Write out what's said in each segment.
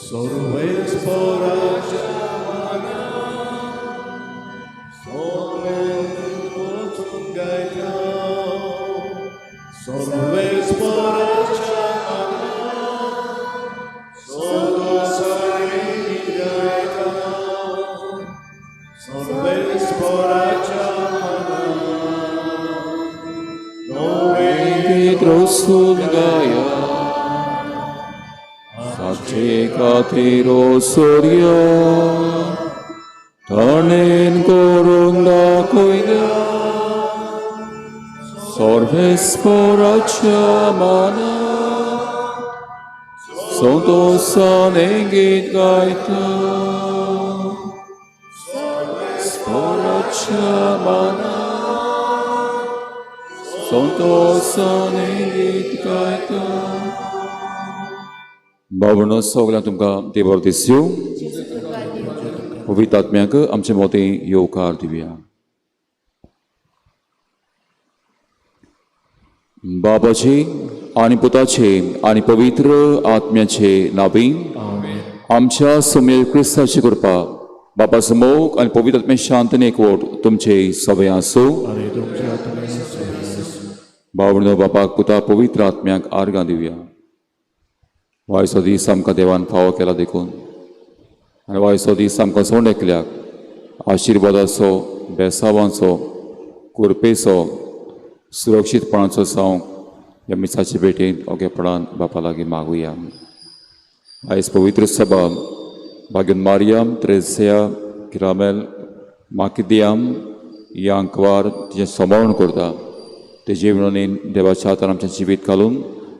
सर्वेस्पराच्या मानान सगळें वचून गायता. सर्वेस्पराच्या मानान संतोषाने गायता. सर्वेस्पराच्या मानान नवे गीत रसूल गाया साचे खातीर सूर्य ताणेन करून दाखयल्या सर्वेस्पराच्या मानान संतोषाने गीत गायता. सर्वेस्पराच्या मानान संतोषाने गीत गायता. बाबणो, सगळ्यांक तुमकां देव बरो दिस्यो. पवित्र आत्म्याक आमचे मोती येवकार दिवया. बाबाचे आनी पुताचे आनी पवित्र आत्म्याचे नावी. आमच्या सुमेर क्रिस्ताची कृपा, बाबाचो मोग आनी पवित्र आत्म्या शांतीन एकवट तुमचे सगळे आसूं. आनी तुमच्या आत्म्या सवें आसूं. भावणो, बापाक, पुता, पवित्र आत्म्याक आर्गां दिवया. वायसो दीस आमकां देवान फावो केला देखून आनी वायसो दीस आमकां सोंड एकल्याक आशिर्वादाचो, बेसावांचो, कृपेचो, सुरक्षीतपणाचो जावंक ह्या मिसाचे भेटेंत ओगेपणान बापा लागीं मागुया. आयज पवित्र सभा भाग्यन मारियम त्रेसिया किरामेल माकिदियाम ह्या अंकवार तिचें समरण करता. तेजे विनोदीन देवाच्या हातान आमचें जिवीत घालून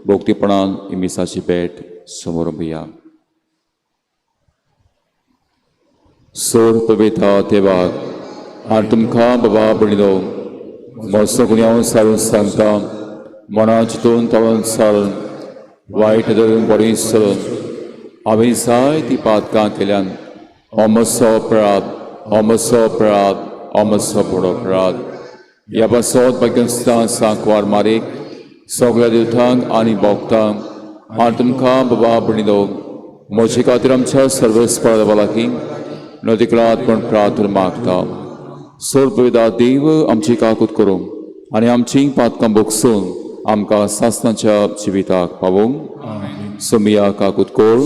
भोक्तीपणान ही मिसाची भेट समोर. सोर पवित्र देवाक आनी तुमकां बाबा भयणीनो म्हजो गुन्यांव सारून सांगता. मना चिंतून तळून सारून वायट धरून बरी चलून हांवें जायतीं पातकां केल्यान. अमसो अपराध, अमसो अपराध, अमसो बरो अपराध. ह्या पासत भाग्यस्तां सांकवार मारीक, सगळ्या देवतांक आनी भोक्तांक आनी तुमकां बाबा भयणीनो म्हजे खातीर आमच्या सर्वेस्परा देवा लागीं नदीकलात पण प्रार्थना मागता. सोर देव आमची काकूत करूं आनी आमची पातकां बोगसून आमकां सासनाच्या जिविताक पावोवंक. सोमिया काकूत कोर.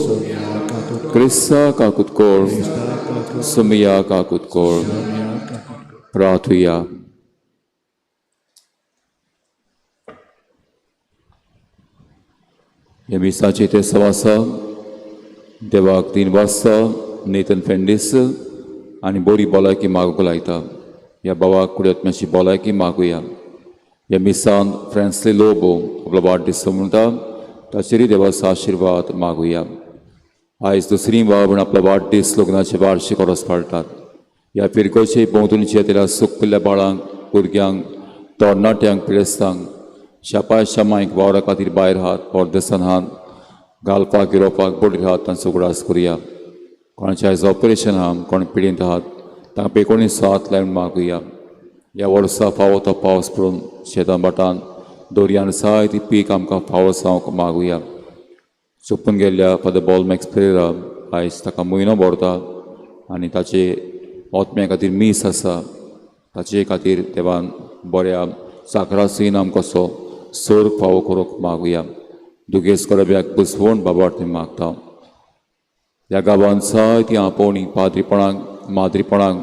क्रिस्ता काकूत कोर. सोमिया काकूत कोर. प्रार्थुया. ह्या मिसाचे ते सवासा देवाक 3 वाजता नेथन फेंडीस आनी बरी भलायकी मागूंक लायता. ह्या बाबाक कुड्यात्म्याची भलायकी मागुया. ह्या मिसान फ्रांसली लोबो आपलो वाडदीस म्हणटा, ताचेरय देवाचो आशिर्वाद मागुया. आयज दुसरी बाब म्हण आपलो वाडदीस, लग्नाचे वार्षिक रोस पाळटात. ह्या फिरगोचे भोंवतणचे त्या सुकपिल्ल्या बाळांक, भुरग्यांक, तरणाट्यांक, पिडेस्तांक, शापाय शामायक वावरा खातीर भायर हात, परदेसान हात, गालपाक, गिरोवपाक बोडीर हात, तांचो उगडास करुया. कोणाचें आयज ऑपरेशन आहा, कोण पिडेंत आहात, तांकां पेकोणी साथ लावन मागुया. ह्या वर्सा फावो तो पावस पडून शेतां भाटान दर्यान जायती पीक आमकां फावो जावंक मागुया. चुपून गेल्ल्या फादर बॉल मॅक्स पेरेरा आयज ताका म्हयनो भरता आनी ताचे आत्म्या खातीर मीस आसा. ताचे खातीर देवान बऱ्या साकराचो इनाम कसो सोर फावो करूंक मागुया. दुगेस करब्याक बुजवण बाबा मागता. ह्या गांवांत जायतीं आपोवणी पाद्रीपणाक, माद्रीपणाक,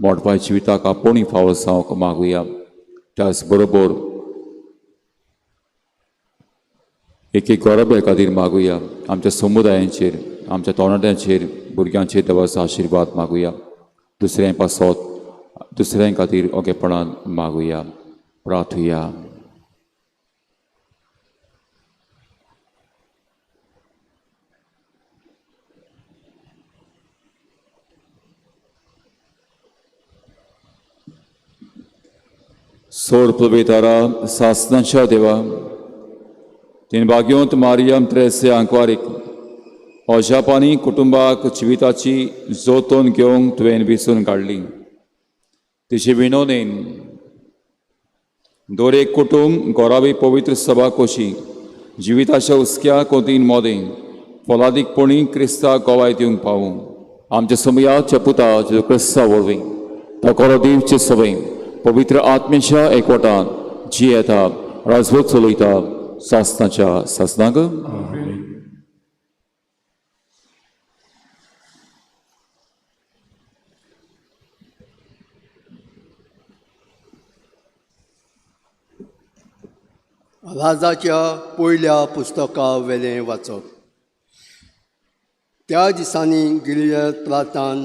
मोटपाय जिविताक आपोवणी फावो जावंक मागुया. त्याच बरोबर एक एक गोरब्या खातीर मागुया. आमच्या समुदायांचेर, आमच्या तरणाट्यांचेर, भुरग्यांचेर देवाचो आशिर्वाद मागुया. दुसऱ्यां पासत दुसऱ्यां खातीर ओगेपणान मागुया. प्रार्थुया. सोर पवितारा सासनाच्या देवा, तीन भाग्योंत मारियम त्रेसे आंकवारीक अजापानी कुटुंबाक जिविताची जोतून घेवंक तुवें विसून काडली. तिचे विनोदेन दर एक कुटुंब गोरावी पवित्र सभा कोशी जिविताच्या हुस्क्या कोतीन मोदें फलादीकपणी क्रिस्ताक गवाय दिवंक पावूं. आमच्या समयाच्या पुता जेजू क्रिस्ता वरवीं तो कोरो दिवचे सवय पवित्र आत्मेच्या एकवटान जी येता राजवत चलयता सासनाच्या सासनाक. राजाच्या पयल्या पुस्तका वेलें वाचप. त्या दिसांनी गिलियद प्रांतान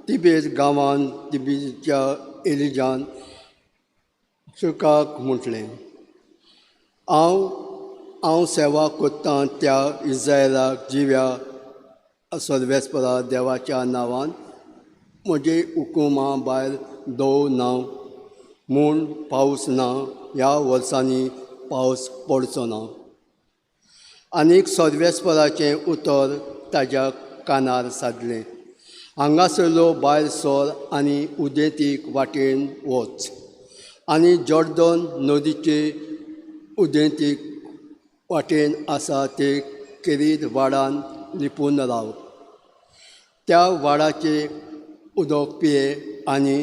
तिबेज गांवान तिबीच्या एलिजान शुकाक म्हटलें, हांव हांव सेवा करतां त्या इस्रायलाक जिव्या सर्वेस्परा देवाच्या नांवान म्हजे हुकुमा भायर दव ना म्हूण पावस ना, ह्या वर्सांनी पावस पडचो ना. आनीक सर्वेस्पराचें उतर ताज्या कानार सादलें, हांगासरलो भायर सर आनी उदेंतीक वाटेन वच आनी जॉर्दन नदीचे उदेंतीक वाटेन आसा ते केरीत वाडान लिपून राव. त्या वाडाचें उदक पिये आनी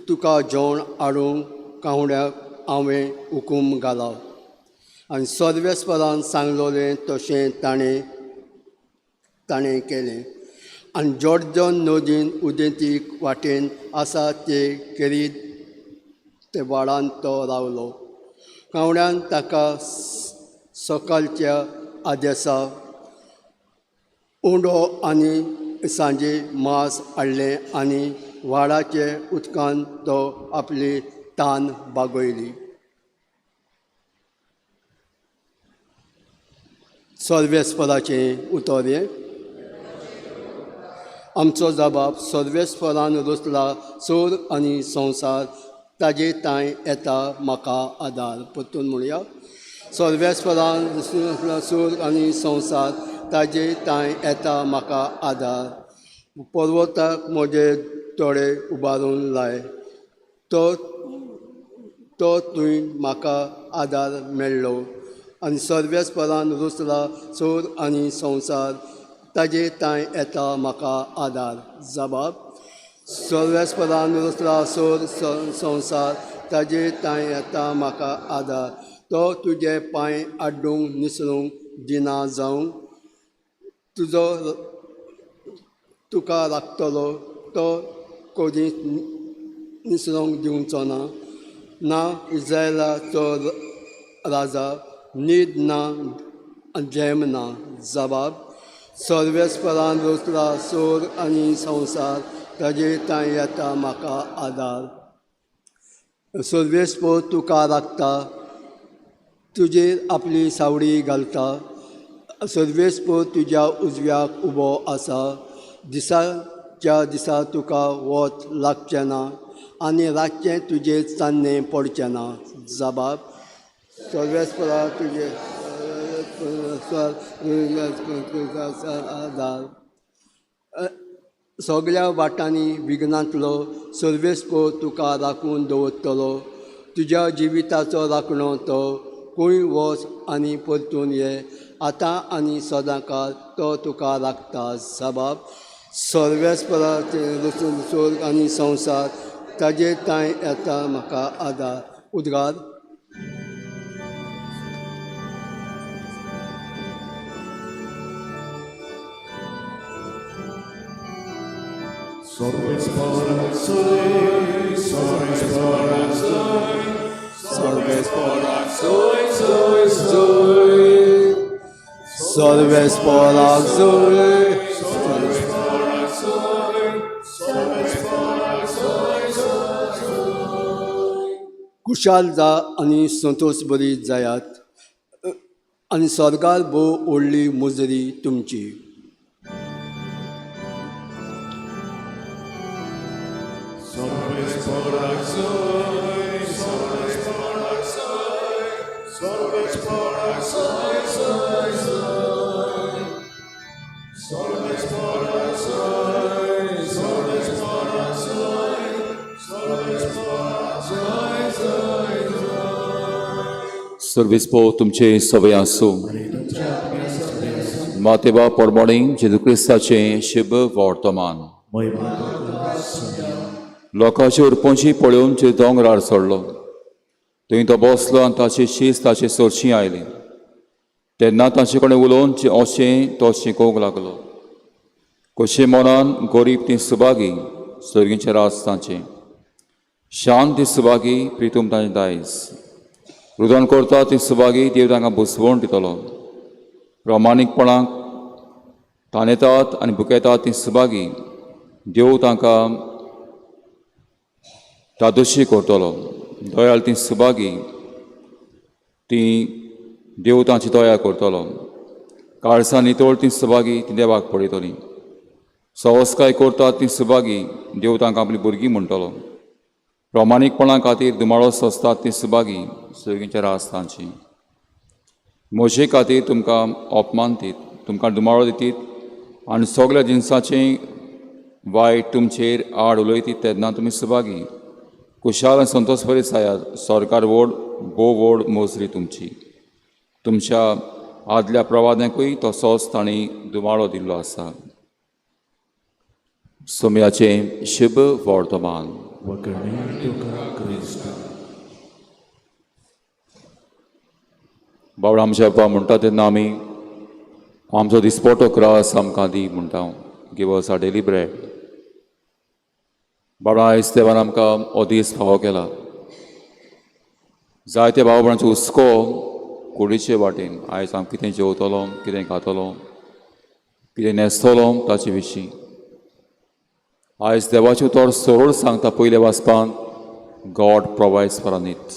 तुका जेवण हाडूंक कावड्याक हांवें हुकूम घाला. आनी सर्वेस्परान सांगलोलें तशें ताणें ताणें केलें. आनी जॉर्जन नदीन उदेंतीक वाटेन आसा ते केरीत ते वाडान तो रावलो. कावड्यान ताका सकाळच्या आदेसा उंडो आनी सांजे मांस हाडलें आनी वाडाचे उदकान तो आपली तान बागयली. सर्वेस्पराचें उतर हें. आमचो जबाब सर्वेस्परान रचला चोर आनी संवसार ताजे तांय येता म्हाका आदार. परतून म्हणया, सर्वेस्परान रचला चोर आनी संवसार ताजे तांय येता म्हाका आदार. पर्वताक म्हजे दोळे उबारून लाय, तो तो थंय म्हाका आदार मेळ्ळो. आनी सर्वेस्परान रचला चोर आनी संवसार ताजे तांय येता म्हाका आदार. जबाब सर्वेस्परान रचला चोर संवसार ताजे तांय येता म्हाका आदार. तो तुजे पांय आड्डूंक निसरूंक दिना जावंक तुजो तुका राखतलो, तो कदीच निसरूंक दिवचो ना. ना इस्रायलाचो राजा न्हीद ना जेम ना. जबाब सर्वेस्परान रचला सोर आनी संवसार ताजे तांय येता म्हाका आदार. सर्वेस्पर तुका राखता, तुजेर आपली सावडी घालता. सर्वेस्पर तुज्या उजव्याक उबो आसा, दिसाच्या दिसा तुका वत लागचें ना आनी रातचें तुजेर चान्नें पडचें ना. जबाब सर्वेस्परा तुजे आदार. सगळ्या वाटांनी विघ्नांतलो सर्वेस्पर तुका राखून दवरतलो, तुज्या जिविताचो राखणो तो. खंय वच आनी परतून ये, आतां आनी सदांकाळ तो तुका राखता. जबाब सर्वेस्पराचें रचून सोर्ग आनी संवसार ताजे तांय येता म्हाका आदार. उद्गार. Sorbes soi, sorbes soi, sorbes soi, soi, soi. सर्वेस्पराक जोय, कुशाल जा आनी संतोश बरी जायात आनी स्वर्गार भोव व्हडली मुजरी तुमची. Sorbes soi, sorbes soi, sorbes soi, soi, soi. Sorbes soi, sorbes soi, sorbes soi, soi, soi. सर्वेस्पर तुमचे सवय आसूं. मातेबा परमणी जेजू क्रिस्ताचें शुभ वर्तमान. महिमा तुका सोम्या. लोकांची उरपोंची पळोवन जे दोंगरार चडलो. थंय तो बसलो आनी ताची शीस ताचे सरशीं आयली. तेन्ना तांचे कडेन उलोवन अशें तो शिकोवंक लागलो. कशें मनान गरीब ती सुभागी, सर्गीचें राज तांचें. शांत ती सुभागी, प्रितूम तांचें दायज. रुदन करता ती सुभागी, देव तांकां बुसवण दितलो. प्रमाणीकपणाक ताणेतात आनी भुकेतात ती सुभागी, देव तांकां तादोशी करतलो. दयाळ ती सुभागी, ती देव तांची दया करतलो. काळसां नितळ ती सुभागी, ती देवाक पळयतली. सवस्काय करतात ती सुभागी, देव तांकां आपली भुरगीं म्हणटलो. प्रमाणीकपणा खातीर दुमाळो सोंसतात ती सुभागी, सर्गीच्या राज तांची. म्हजे खातीर तुमकां अपमान दीत, तुमकां दुमाळो दितीत आनी सगल्या जिनसाचें वायट तुमचेर आड उलयतीत तेन्ना तुमी सुभागी. खुशाल आनी संतोश बरी जायात, सरकार व्हड भोव व्हड मोजरी तुमची. तुमच्या आदल्या प्रवाद्यांकूय तसोच तांणी दुमाळो दिल्लो आसा. सोम्याचें शुभ वर्तमान. वखणी तुका क्रिस्ता. बाबडा आमच्या बाबा म्हणटा तेन्ना आमी आमचो दिसपटो क्रास आमकां दी म्हणटा. Give us our daily bread. बाबा आयज देवान आमकां हो दीस फावो केला. जायते भाव भयणांचो हुस्को कुडीचे वाटेन आयज हांव कितें जेवतलो, कितें खातलो, कितें न्हेसतलो ताचे विशीं. आयज देवाचें उतर सरळ सांगता पयल्या वाचपांत, God provides for our needs.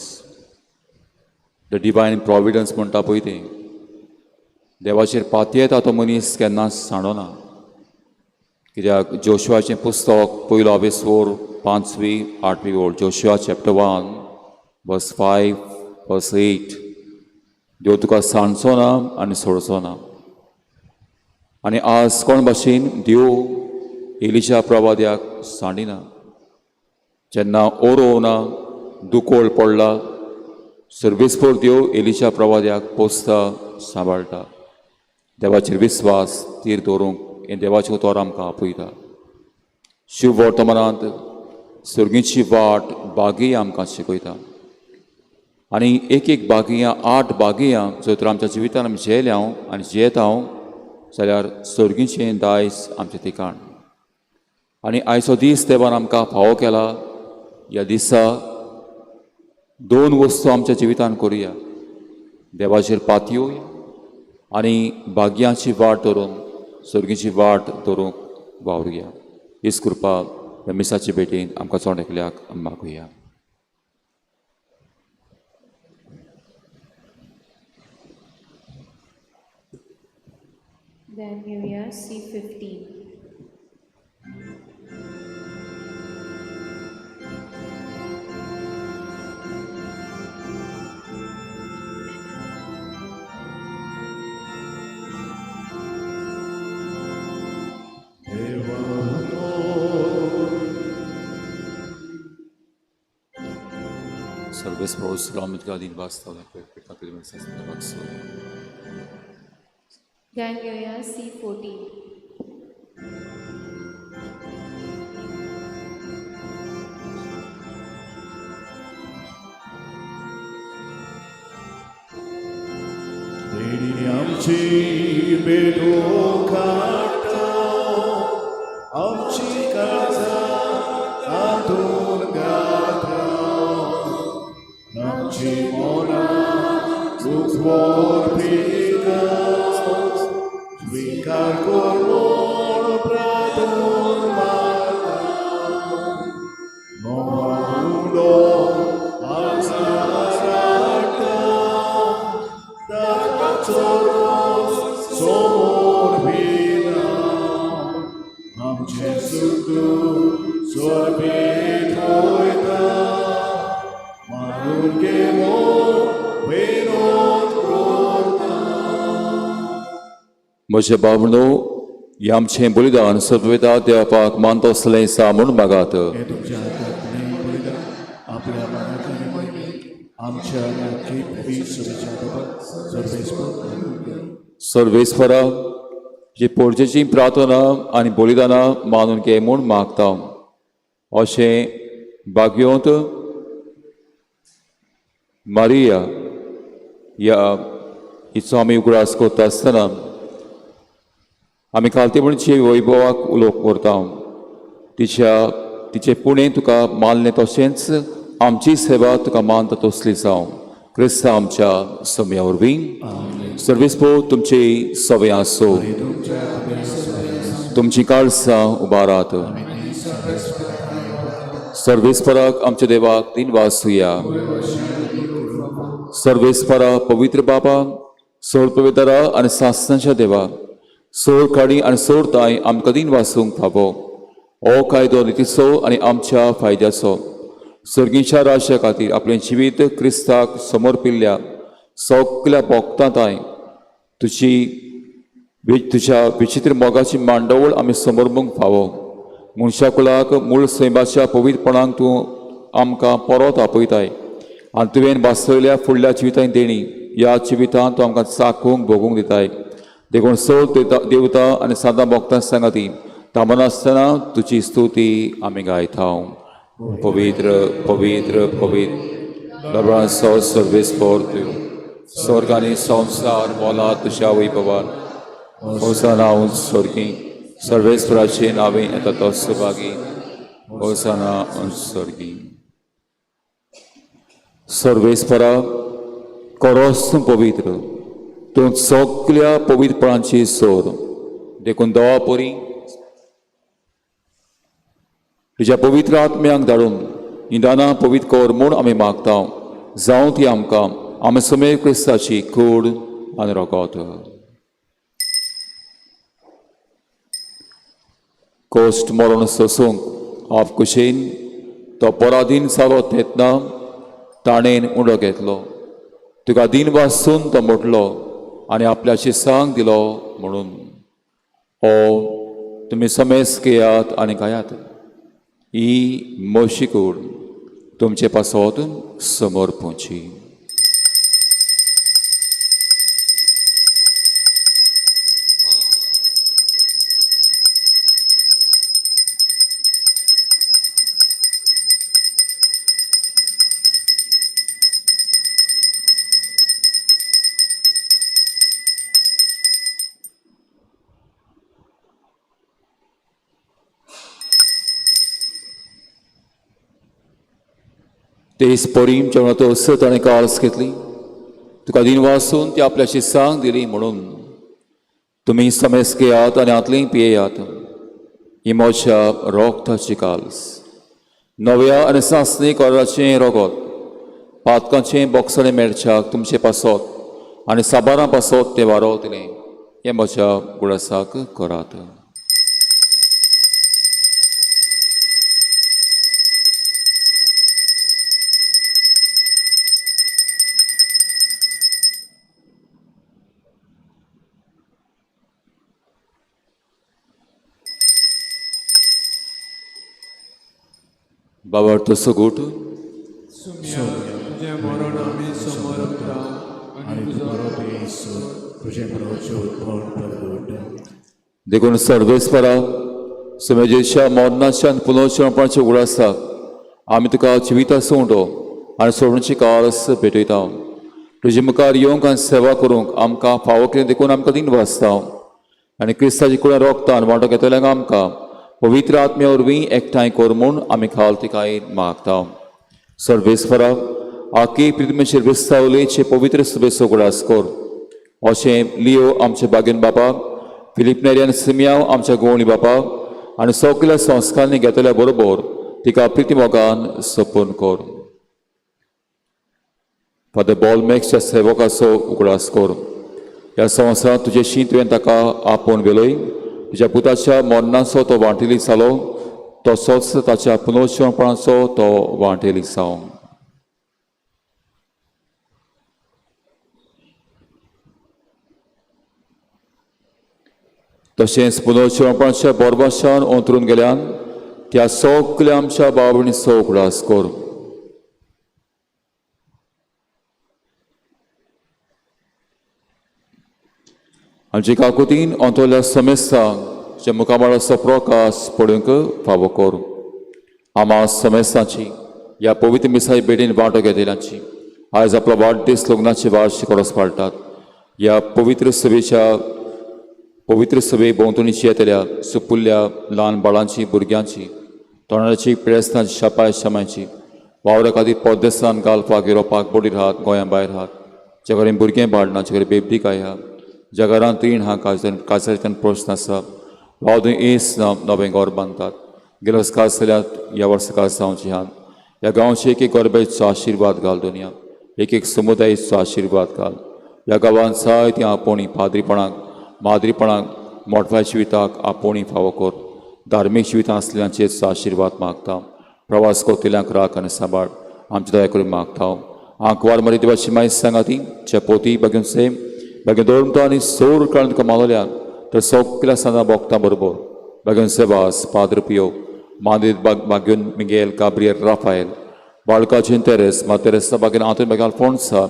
The divine providence म्हणटा पळय तें. देवाचेर पातयेता तो मनीस केन्नाच सांडना. कित्याक जोशुआचें पुस्तक पयलो आवेसोर 5वी 8वी ओळ, Joshua chapter 1 verse 5 verse 8, देव तुका सांडचो ना आनी सोडचो ना. आनी आज कोण भाशेन देव एलिशा प्रवाद्याक सांडिना. जेन्ना ओरोवना दुकोळ पडला, सर्वेस्पर देव एलिशा प्रवाद्याक पोसता, सांबाळटा. देवाचेर विस्वास तीर दवरूंक हें देवाचें उतर आमकां आपयता. शिव वर्तमानांत सर्गीची वाट बागी आमकां शिकयता. आनी एक एक बागियां, 8 बागियां जर तर आमच्या जिवितान आमी झेल्या आनी जियेता जाल्यार सर्गीचें दायज आमचें ठिकाण. आनी आयचो दीस देवान आमकां फावो केला. ह्या दिसा 2 वस्तू आमच्या जिवितान करुया. देवाचेर पातयोया आनी भाग्याची वाट धरून सर्गीची वाट धरूंक वावरुया. हीच कृपा ह्या मिसाचे भेटीन आमकां चोड एकल्याक मागुया. Daniel C15. सर्वेस प्रभु सलामत का दिन वास्तव में Daniel C14. देणी आमची भेटो काडटा, आमची काळजां तातूंत घालता, आमची मनां दुखवोर पिता, स्विकार कर म्हूण प्रार्थन मागता. नोवा आमचा राखता, दाराचो रोस समोर भिना, आमचें सुख सोर्बीत वयता, मानून घे म्हूण विनोद करता. म्हजे बाबणो, हें आमचें बलिदान सर्वविधा देवाक मानतसलें सा म्हूण मागात. हे तुमच्या हातांत बलिदान आपल्या मनाक आनी महिमेक आमच्या नक्की सर्वेस्पर. सर्वेस्परा, जे पोरजेची प्रार्थना आनी बलिदानां मानून घे म्हूण मागता. अशें भाग्योंत मारिया ह्या हिचो आमी उगडास करता आसतना आमी खालतेपणचे वैभवाक उलोवप करता. तिच्या तिचे पुणें तुका मानलें तशेंच आमची सेवा तुका मानता तसली जावं. क्रिस्ता आमच्या समया वरवीं सर्वीस पो तुमची सवय आसो. तुमची काळसां उबारात. सर्वेस्पराक आमच्या देवाक तीन वासुया. सर्वेस्परा पवित्र बाबा, सोड पवित्रा आनी सासनाच्या देवा, सोड काडी आनी सोड ताय आमकां दिन वासूंक फावो. हो कायदो नितीचो आनी आमच्या फायद्याचो. सर्गीच्या राज्या खातीर आपलें जिवीत क्रिस्ताक समर्पिल्ल्या सगल्या भोगतां ताय तुजी तुज्या विचित्र मोगाची मांडवळ आमी समर्पूंक फावो. मनशा कुळाक मूळ सैमाच्या पवित्रपणाक तूं आमकां परत आपयताय आनी तुवें वाचयल्या फुडल्या जिवितांत देणी ह्या जिवितांत तूं आमकां चाखूंक भोगूंक दिताय. देखून सोड देवता आनी सादां भोगता सांगाती थांबनासतना तुजी स्तुती आमी गायता. पवित्र पवित्र पवित्र लबरांचो सर्वेस्पर तूं, स्वर्ग आनी संवसार मोला तुज्या वैभवान. होसाना उंच स्वर्गी, सर्वेस्पराचे नावे येता तो सुभागी. होसाना उंच स्वर्गी. सर्वेस्परा करोस तूं पवित्र, तूं सगल्या पवित्रपणाची सोर. देखून देवा परी तुज्या पवित्र आत्म्यांक धाडून निदानां पवित्र कर म्हूण आमी मागता. जावं ती आमकां आमी समेर क्रिस्ताची कूड आनी रगत. कोश्ट मरण सोसूंक आप कुशीन तो पराधीन जालो तेन्ना ताणें उडो घेतलो. तुका दीन वासून तो म्हटलो आनी आपल्या शिसांक दिलो म्हणून हो तुमी समेस घेयात आनी गायात. ही म्हशी कूड तुमचे पासत समर्पूची. तेच परीम जेवणाचो असो ताणें काळस घेतली, तुका दिन वासून ती आपल्याशी सांग दिली म्हणून तुमी समेस घेयात आनी हातली पियेयात. ही म्हज्या रोगताची काल्स, नव्या आनी सासणी कोराचें रोगत, पातकांचें बोगसणें मेळच्याक तुमचे पासत आनी साबारां पासत तें वारोवतलें. हें म्हज्या गुडासाक करात. बाबा तसो गोट तुजें मरण आमी समर्पता आनी तुजो तुजें प्रवचन प्रगट. देखून सर्वेस्परा सुमेजेच्या मरणाच्या आनी पुनर्जन्मपणाचे उगडासाक आमी तुका जिविता सोंडो आनी सोडणची काळस भेटयता. तुजे मुखार येवंक आनी सेवा करूंक आमकां फावो केलें देखून आमकां दिन वाचता आनी क्रिस्ताची कुळां रोगतान वांटो घेतल्यांक आमकां पवित्र आत्म्या वरवीं एकठांय कर म्हूण आमी खाल तिकाय मागता. सर्वेस्परा आकी प्रितमेचेर विस्तावलेचे पवित्र सुबेचो उगडास कर. अशें लियो आमचे बागेन बापा, फिलीप नेरी आनी सिमियांव आमच्या गोवणी बापा आनी सगल्या संस्कारांनी घेतल्या बरोबर तिका प्रिती मोगान सपून कर. फादर बॉलमॅक्सच्या सेवकाचो उगडास कर. ह्या संवसारांत तुजे शी तुवें ताका आपोवन व्हेलोय. तुज्या पुताच्या मरणाचो तो वांटेली जालो तसोच ताच्या पुनर्जन्मपणाचो तो वांटेली जावं. तशेंच पुनर्जन्मपणाच्या बोरबाशान अंतरून गेल्यान त्या सगल्या आमच्या भाव भयणीचो उगडास कर. आमचे काकुतीन अंतोल्या समेस्तांक जे मुखामळाचो प्रकाश पळोवंक फावो करूं. आमा समेस्तांची ह्या पवित्र मिसाई भेटीन वांटो घेतल्यांची आयज आपलो वाडदीस लग्नाची वार्षिक रोस पाळटात. ह्या पवित्र सभेच्या पवित्र सभे भोंवतणीची येतल्या सुपुल्ल्या ल्हान बाळांची भुरग्यांची तोंडाची पिळेस्तांची शापाय शामांची वावरा खातीर परदेसान गाल्फाक युरोपाक बोडीर आहात गोंया भायर आहात ज्या कडेन भुरगें बाळ ना ज्या कडेन बेबदीक आहा ज्या घरांत रीण आहा काजारांतल्यान प्रस्न आसा वावदूय एस ना नवें घर बांदतात गेल्या वर्सा काज जाल्यार ह्या वर्सा काज जावची आहात. ह्या गांवचे एक एक गरबेचो आशिर्वाद घाल दुनिया एक एक समुदायेचो आशिर्वाद घाल. ह्या गांवांत जायतीं आपोवणी पाद्रीपणाक माद्रीपणाक मोटव्या जिविताक आपोवणी फावो कर. धार्मीक जिवितां आसलेल्यांचेर आशिर्वाद मागता. प्रवास करतल्यांक राख आनी सांबाळ आमची दया करून मागता. आंकवार मरे देवाची मायज सांगा ती चपोती बागेन सेम बागेन दवरून आनी सोर काळान तुका मालवल्या तर सगल्या सांगा भोगता बरोबर बागेन सेवास पाद्र पियो मांदीत बागेन मिगेल गाब्रियल राफायल बाळकाचेन तेरेस मा तेरेसा बागेन आंतोन बागेन अल्फोन्सा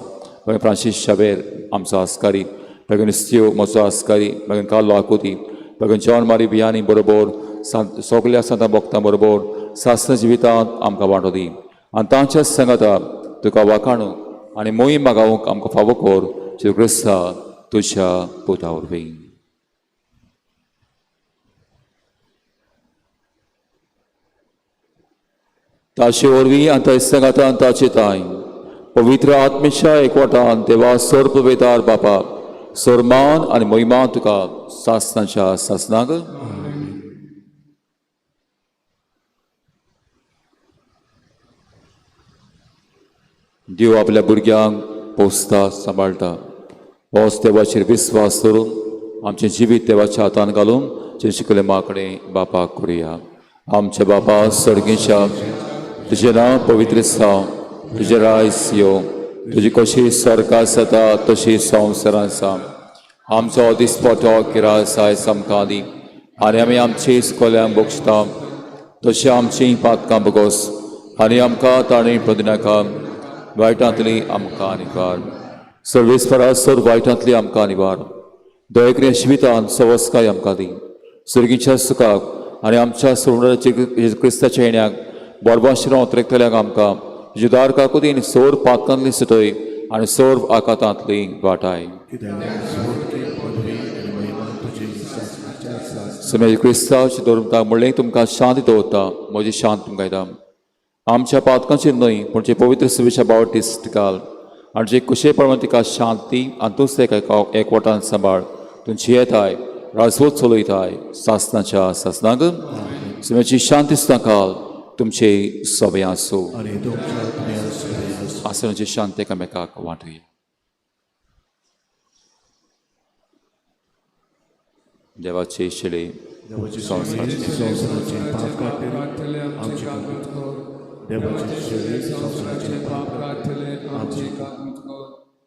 बागेन फ्रांसीस शावेर आमचो आस्कारी बागेन इस्तियो म्हजो आस्कारी बागेन कार्लो आकुती बागेन जॉन मारी बियानी बरोबर सगल्या सांता भोगता बरोबर सासना जिवितांत आमकां वांटो दी आनी तांच्या सांगाता तुका वाखाणूंक आनी मोहीम मागावंक आमकां फावो कर जेजू क्रिस्ता तुज्या पुता वरवीं. ताचे वरवीं आनी ताचे सांगाता आनी ताचे ताय पवित्र आत्मेच्या एकवटान देवा सर्प वेतार बापा सरमान आनी मोहिमान तुका सासनाच्या सासनाक. देव आपल्या भुरग्यांक पोसता सांबाळटा. होच देवाचेर विस्वास धरून आमचें जिवीत देवाच्या हातान घालून जें शिकलें माकडे बापाक करुया. आमच्या बापा सर्गीच्या तुजें नांव पवित्र जावं, तुजें रायस यो, तुजी कशी स्वर्गात जाता तशी संवसारांत जावं. आमचो दिसपटो किरास आयज आमकां दी आनी आमी आमची सुकोल्यांक बक्षता तशी आमची पातकां बगोस आनी आमकां ताणी पदिनाका वायटांतली आमकां निवार. सर्वेस्परा सर वायटांतली आमकां निवार. दयक्रिया जिवितान सवस्काय आमकां दी. सर्गीच्या सुखाक आनी आमच्या सोडणाच्या क्रिस्ताच्या येण्याक बोरबाशिरां उतरेकतल्यांक आमकां तुजी दार काकुतीन सोर पातकांतली सुटय आनी सोर आकातांतली वाटाय. समेज क्रिस्तांवचे धरून म्हणलें तुमकां शांती दवरता म्हजी शांत तुमकां दिता. आमच्या पातकांचेर न्हय पूण जे पवित्र सभेच्या बावटीस घाल आनी जे कुशे प्रमाण तिका शांती आनी तूंच तेका एकवटान सांबाळ. तूं जियेताय राजवत चलयताय सासनाच्या सासनाक. समेची शांती सुद्दां घाल तुमचे सभे आसूं. आसनाची शांती एकामेकाक वांटुया. देवाचे शिळे संवसाराचे पाप काडटले आमचे काकूत कर. देवाचे शेळी संवसाराचे पाप काडटले आमचे काकूत कर.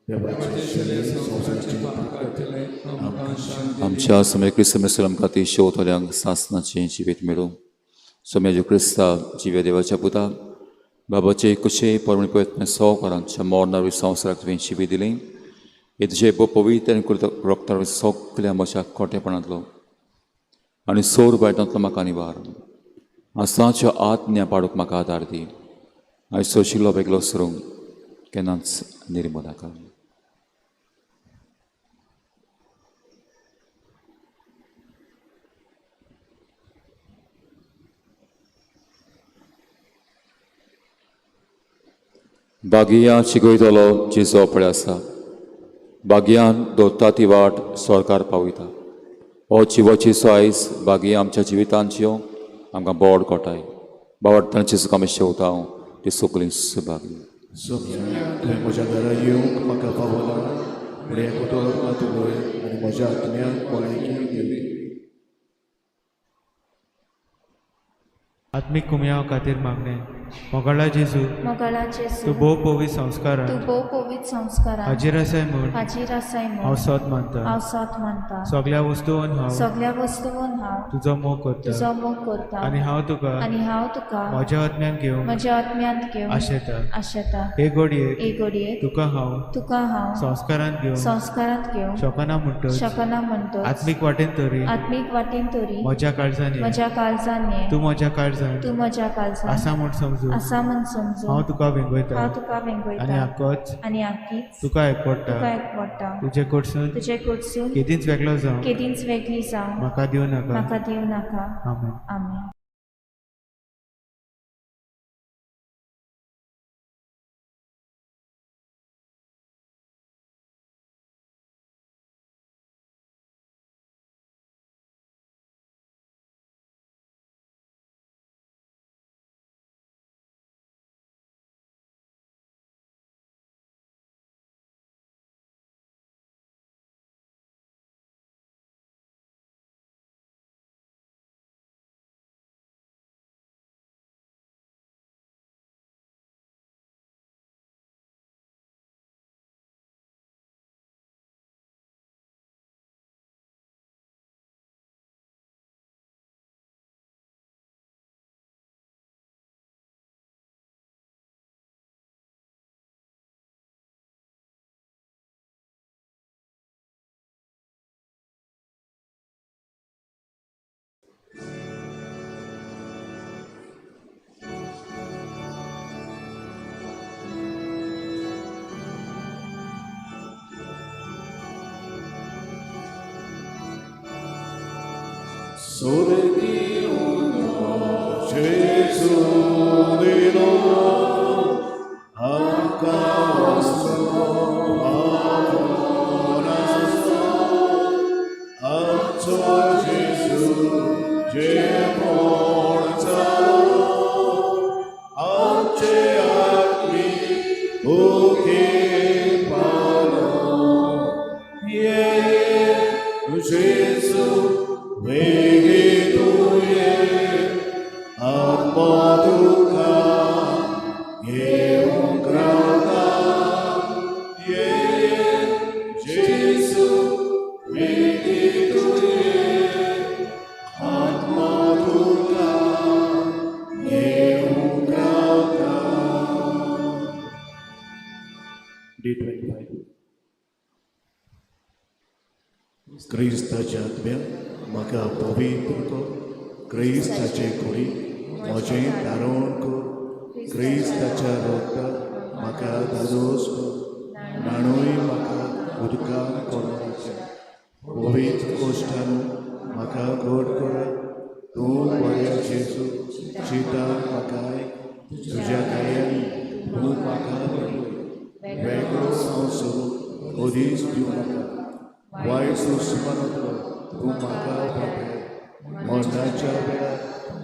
देवाचे शेळी संवसाराचे पाप काडटले आमकां शांती. आमच्या समय क्रिस्त मेसलम खातीर शेवतल्यांक सासनाचें जिवीत मेळूं. सोम्याजो क्रिस्ता जिव्या देवाच्या पुता बाबाचे कुशे परमणी पयत्न सवकारांच्या मोरनावी संवसाराक तुवें जिवीत दिलें. हे तुजे पवित्र आनी कृत रक्तार सगल्या म्हज्या खोटेपणांतलो आनी सोर वायटांतलो म्हाका निवार. आसाच्या आज्ञा पाडूंक म्हाका आदार दी आनी सोशिल्लो वेगळो सरूंक केन्नाच निर्मू नाका. बागियां शिकयतलो जिजो पळय आसा. बागियान दवरता ती वाट सरकार पावयता. हो जिवाची आयज बागियां आमच्या जिवितांत जियो आमकां बोड कोटाय बावडटांची सुखां आमी शेवता ती सगळीं सुभागी. तुवें म्हज्या घरा येवंक म्हाका फावना पूण एक उतर मात उलय आनी म्हज्या आत्म्याक भलायकी दिवली. आत्मीक कुमयाव खातीर मागणें. मोगाळा जेजू, मोगाळा जेजू, तूं भोव पवित्र संस्कारान तूं भोव पवित्र संस्कारान हाजीर आसाय म्हूण हाजीर आसाय हांव म्हूण सत मानता. हांव सत मानता. सगळ्या वस्तून हांव सगळ्या वस्तून हांव तुजो मोग करता तुजो मोग करता आनी हांव तुका आनी हांव तुका म्हज्या आत्म्यान घेवंक म्हज्या आत्म्यांत घेवन आशेता. आशेता. हे घडयेक हे घडयेक तुका हांव तुका हांव संस्कारान घेवंक संस्कारांत घेवंक शकना म्हणटच शकना म्हणटच आत्मीक वाटेन तरी आत्मीक वाटेन तरी म्हज्या काळजान ये. म्हज्या काळजान ये. तूं म्हज्या काळजान तूं म्हज्या काळजान आसा म्हूण समजून आसा म्हूण समजून हांव तुका वेंगयता हांव तुका आनी वेंगयता आकोच आनी आकीच तुका एकवडटा. तुका एकवडटा. तुजे कडसून तुजे कडसून केदींच वेगळो जावं केदींच वेगळी जावं म्हाका दिवं नाका. म्हाका दिवं नाका. आमेन. आमेन. Gesù di noi, आमकां आमचो जेजू जेवण जालो, आमचे आत्मी भुके पावलो. ये जेजू वेगी तुये, आत्मा तुका घेवंक रावता. ये जेजू वेगी तुये, आत्मा तुका घेवंक रावता. D25. क्रिस्ताच्या आत्म्या म्हाका पवित्र कर, क्रिस्ताचे कुडी म्हजें धारण कर, क्रिस्ताच्या रोगता म्हाका धादोस कर, न्हाणूय म्हाका उदकान कोरणाचें पवित्र कोश्टान म्हाका गोड करा. तूं बऱ्या जेजू चिंता म्हाका तुज्या गायांनी तूं म्हाका बरय, वेगळो संवसरू मदींच दिवं नाका. वायट दुस्मानांतलो तूं म्हाका वाटय, मरणाच्या वेळार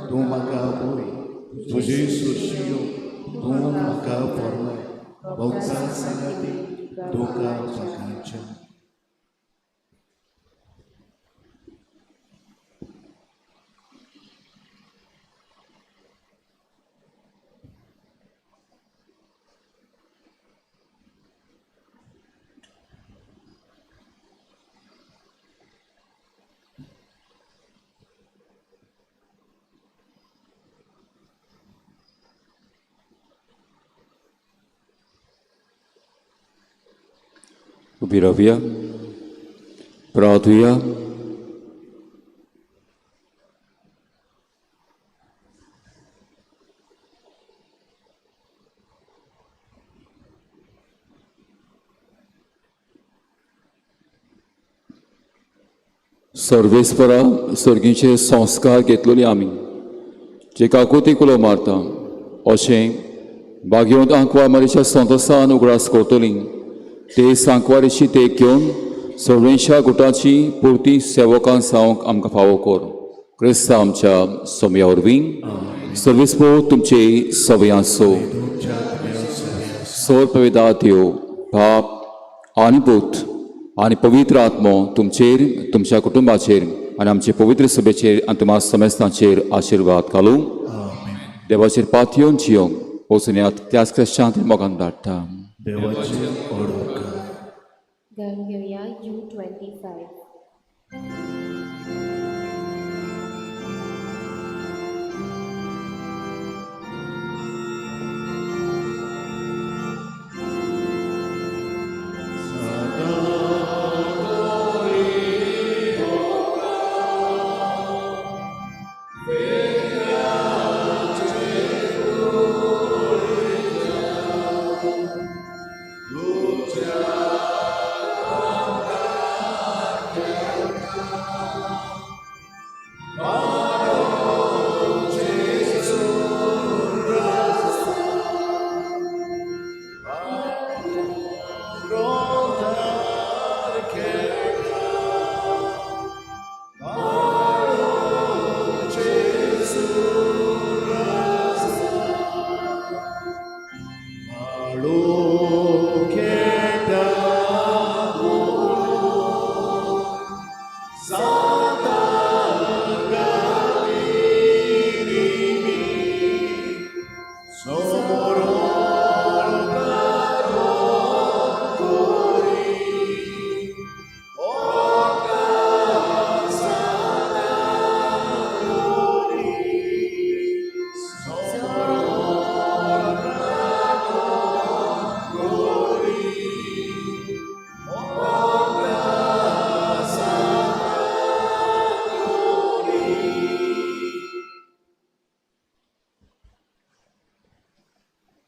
तूं म्हाका पळय, तुजी सुरशियो तूं म्हाका फरमाय, भोगता सांगाती तुका म्हाकाच्या. उबी रावया, प्रार्थुया. सर्वेस्परा, सर्गीचे संस्कार घेतलेले आमी जे काकुती कुलो मारता अशें भाग्यवंत आंकवार मारीच्या संतोसान उगडास करतली ते सांकवारीची तेक घेवन सगळ्यांच्या गुटाची पुरती सेवकां जावंक आमकां फावो कर. क्रिस्ता आमच्या सोम्या वरवीं. सर्वेस्पो तुमचे सवयांचो सोर पविदा देव बाप आनी पूत आनी पवित्र आत्मो तुमचेर, तुमच्या कुटुंबाचेर आनी आमचे पवित्र सभेचेर आनी तुमा समेस्तांचेर आशिर्वाद घालूं. देवाचेर पातयेवन जियोंक वचून ह्या त्याच क्रिश्चांत मोगान धाडटा. देवाचे ऑर्डर कर. गावन घेवया U25.